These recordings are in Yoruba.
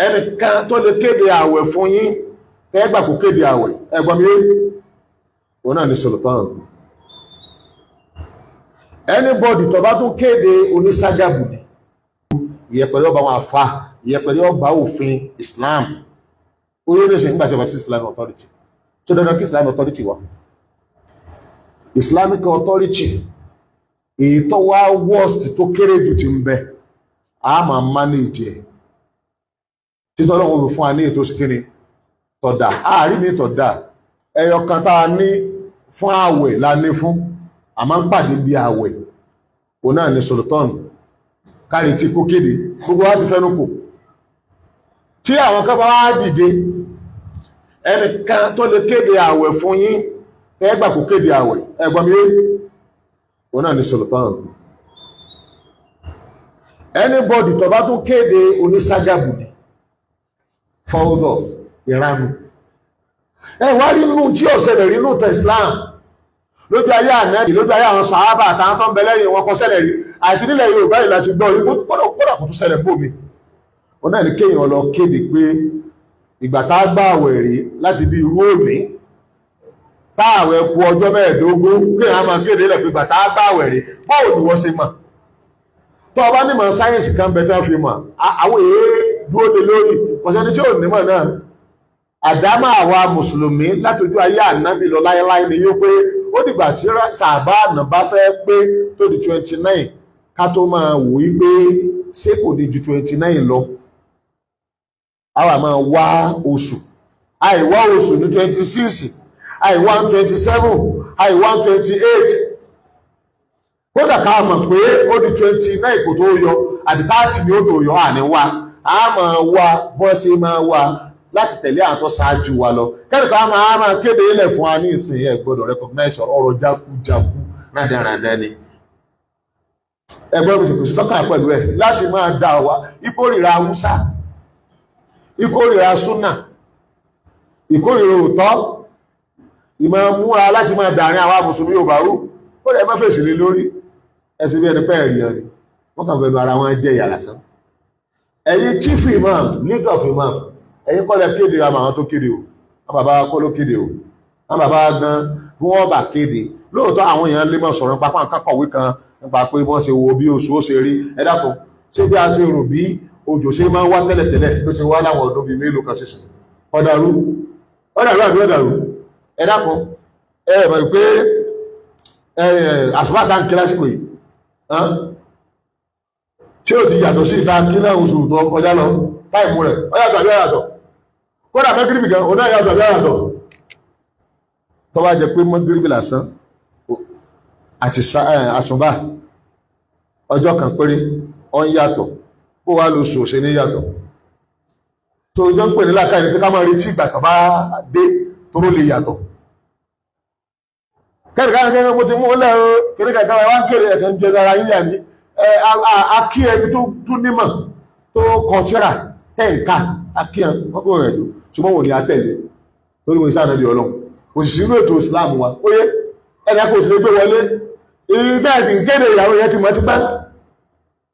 Ẹnìkan tó lè kéde àwẹ̀ fún yín tẹ́gbà kò kéde àwẹ̀, ẹgbọ́n mi òun náà ní sultan. Anybody tó bá tún kéde oníságàbù ni, ìyẹ̀pẹ̀rẹ̀ ọba àwọn àfa, ìyẹ̀pẹ̀rẹ̀ ọba òfin Islam. Ó yẹ lè ṣe nígbà tí ọba sí Islamic authority tó dandan kí Islamic authority wà. Islamic authority èyí tó wá worst, tó kéré jù ti ń bẹ, a máa manage ẹ̀ títọ́ Ọlọ́run fi fún wa ní ètò síkíní tọ̀dà. Àárín ní tọ̀dà ẹyọ kan tá a ní fún ààwẹ̀ la ní fún, a máa ń pàdé bí ààwẹ̀, òun náà ní sultan kárí tí kó kéde, gbogbo wa ti fẹ́nu kò. Tí àwọn kan bá wá dìde, ẹnìkan tó lè kéde ààwẹ̀ fún yín tẹ́gbà kó kéde ààwẹ̀, ẹgbọ́n mi, òun náà ní sultan. Anybody tó bá tún kéde oníságàbù ni, fọwọ́dọ̀ ìranu. Ẹ wá rí nínú tí ó ṣẹlẹ̀ rí nínú tẹ̀ Islam lójú ayé ànábì, lójú ayé àwọn sàhábà àtàwọn tó ń bẹ lẹ́yìn wọn, kò ṣẹlẹ̀ rí àfi nílẹ̀ Yorùbá yìí láti gbọ́ rí. Kódà kò tún ṣẹlẹ̀ bómi. Wọn náà ní kéèyàn lọ kéde pé ìgbà tá a gbà àwẹ̀ rí láti bí irú òní táàwẹ̀ kù ọjọ́ 15, kéèyàn á máa kéde lẹ̀ pé ìgbà tá a gbà àwẹ̀ rí. Báwo ni wọ́n ṣe mọ̀? Tó o bá nímọ̀ sáyẹ́nsì kan bẹ tí wọ́n fi mọ̀, àwọn èé dúró de lórí. Kò sẹ́ni tí ò nímọ̀ náà. Àdámà àwa mùsùlùmí látọjú ayé ànábì lọ láéláé ni yóò pé ó dìgbà tí sàbáànà bá fẹ́ pé tó di 29 ká tó máa wò í pé ṣé kò ní ju 29 lọ. Àwa máa wá oṣù, àìwá oṣù ní 26, àìwá 27, àìwá 28. Kódà ká mọ̀ pé ó di 29 kò tó yọ àbí 30 ni ó tó yọ, àní wá. A máa wá bọ́ ṣe máa wá láti tẹ̀lé àwọn tó ṣáájú wa lọ. Kẹ́nìkan á máa kéde ilẹ̀ fún wa ní ìsìn, ẹ̀ gbọ́dọ̀ recognize ọ̀rọ̀ jákújákú rádaràdá ni. Ẹgbẹ́ mi kò sí lọ́kàn pẹ̀lú ẹ̀ láti máa dá wa ìkórìíra Haúsá, ìkórìíra súnà, ìkórìíra òótọ́, ìmọ̀ múra láti máa dàrin àwa mùsùlùmí Yorùbá rú. Ó lè má fèsì lé lórí ẹsìn bí ẹni pẹ́ ẹ̀rí ẹni wọ́n kàn fẹ́nu ara wọn jẹ́ ìyà lásán. Ẹ̀yin chief imam, League of Imam, ẹ̀yin kọ́ lẹ kéde àmọ́ àwọn tó kéde o. Àwọn bàbá kọ́ ló kéde o. Àwọn bàbá gan bí wọ́n bá kéde lóòótọ́, àwọn èèyàn lè mọ̀ sọ̀rọ̀ nípa pàǹkà kọ̀wé kan nípa pé wọ́n ṣe wo bí oṣù ó ṣe rí. Ẹ dákun, ṣé bí a ṣe rò bí òjò ṣe máa ń wá tẹ́lẹ̀tẹ́lẹ̀ ló ṣe wá láwọn ọdún bíi mélòó kan sísìn? Ọ̀dàrú, ọ̀dàrú àbí ọ̀dàrú? Ẹ dákun, ẹ mọ̀ pé àsùbá tá ń kí lásìkò yìí tí ó ti yàtọ̀ sí ìta kí náà oṣù tó kọjá lọ, táìmù rẹ̀ ó yàtọ̀ àbí ó yàtọ̀? Kódà mẹ́gírìbì gan òun náà yàtọ̀ àbí ó yàtọ̀? Tó bá jẹ pé mọ́gírìbì lásán àti àsùnbà ọjọ́ kan péré ó ń yàtọ̀, bó wá lóṣù ṣe ní yàtọ̀ tó jọ ń pè ní làákàyè ní pé ká máa retí ìgbà tó bá dé toró lè yàtọ̀. Kẹ́rìkẹ́ kẹ́rìkẹ́ mo ti mú lẹ́ o, kẹ́rìkẹ́ kẹ́rìkẹ́ wá ń kéré ẹ̀kẹ́ ń jẹ ara yíyà ní akí ẹni tó nímọ̀ tó kọtíra tẹ́ǹká akí ẹ wọ́n kò rẹ̀ lò, ṣùgbọ́n wọ́n ní atẹ́lẹ̀ torí wọ́n sáà nàbí Ọlọ́run kò sì sínú ètò Islam wa. Ó yé ẹni kò sì lè gbé wọlé ìgbẹ́ ẹ̀sìn kéde. Ìyàwó yẹn ti mọ̀ ti pẹ́,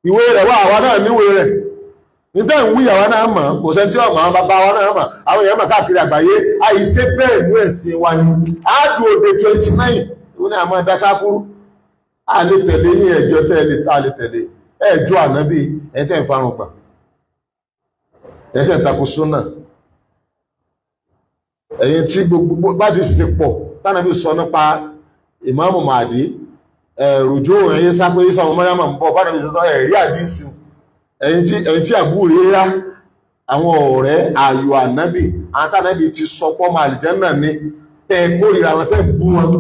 ìwé rẹ̀ wà, àwa náà níwèé rẹ̀ nígbà ń wí, àwa náà mọ̀. Kò sẹ́ni tí ọmọ àwọn bàbá wa náà mọ̀, àwọn èèyàn mọ̀ káàkiri àgbáyé. Àìṣe bẹ́ẹ̀ ní ẹ̀sìn wa ni àádùn òde 29 ó ní àmọ́ ẹ̀dá sáfúrú. A lè tẹ̀lé yín, ẹjọ́ tẹ́lẹ̀ tá a lè tẹ̀lé ẹjọ́ ànábì. Ẹ̀yin tẹ́ ń farun gbà, ẹ̀yin tẹ́ ń takò súnà, ẹ̀yin tí gbogbo bá ti sì ti pọ̀ tánàbí sọ nípa Ìmáàmù Màdí, ẹ̀rùjó ẹ̀yin sápé Ìsá ọmọ Màríámà ń bọ̀ bánàbí sọ ẹ̀rí àdísì. Ẹ̀yin tí àbúrò rírá àwọn ọ̀rẹ́ ààyò ànábì, àwọn tánàbí ti sọ pọ́ máa àlìjánnà ní tẹ́ kórìíra àwọn tẹ́ bú wọn,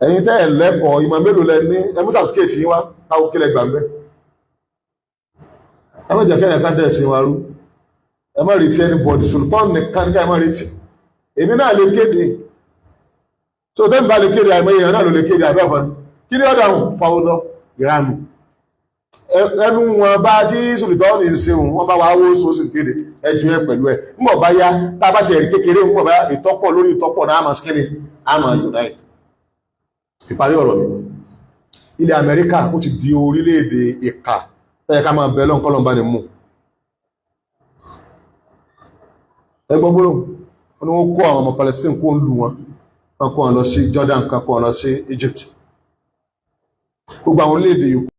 ẹ̀yin tẹ́ ẹ̀ lẹ́kọ̀ọ́, ìmọ̀ mélòó lẹ ní? Ẹmú sàbísíkèètì yín wá káwọ́ kílẹ̀ gbà ń bẹ́. Ẹ má jẹ́ kẹ́yìn kan dẹ̀ sí wa rú. Ẹ má retí anybody, sultan nìkan ká ẹ má retí. Èmi náà lè kéde so, tẹ́mi bá lè kéde, àìmọye èèyàn náà ló lè kéde. Àbẹ́ ọ̀fọ́n kí ni ọ̀dà fáwọ́dọ̀ ìranù ẹnu wọn bá tí sultan ní ṣeun wọn bá wà wó so sì kéde ẹjọ́ ẹ pẹ̀lú ẹ. Ńbọ̀ bá yá, tá a bá ti ẹ̀rí kékeré, ńbọ̀ bá ìtọ́pọ̀ lórí ìtọ́pọ̀ náà, àmà skinny, àmà unite. Ìparí ọ̀rọ̀ mi, ilẹ̀ Amẹ́ríkà ó ti di orílẹ̀-èdè ìkà tẹ́yẹ ká máa bẹ lọ́nkọ́lọ́n bá ní mú. Ẹgbọ́n gbọ́dọ̀ wọn ni wọ́n kó àwọn ọmọ Palestine kó ń lu wọn, wọ́n kó wọn lọ sí Jordan, kan kó wọn lọ sí Egypt, gbogbo àwọn orílẹ̀-èdè yòókù.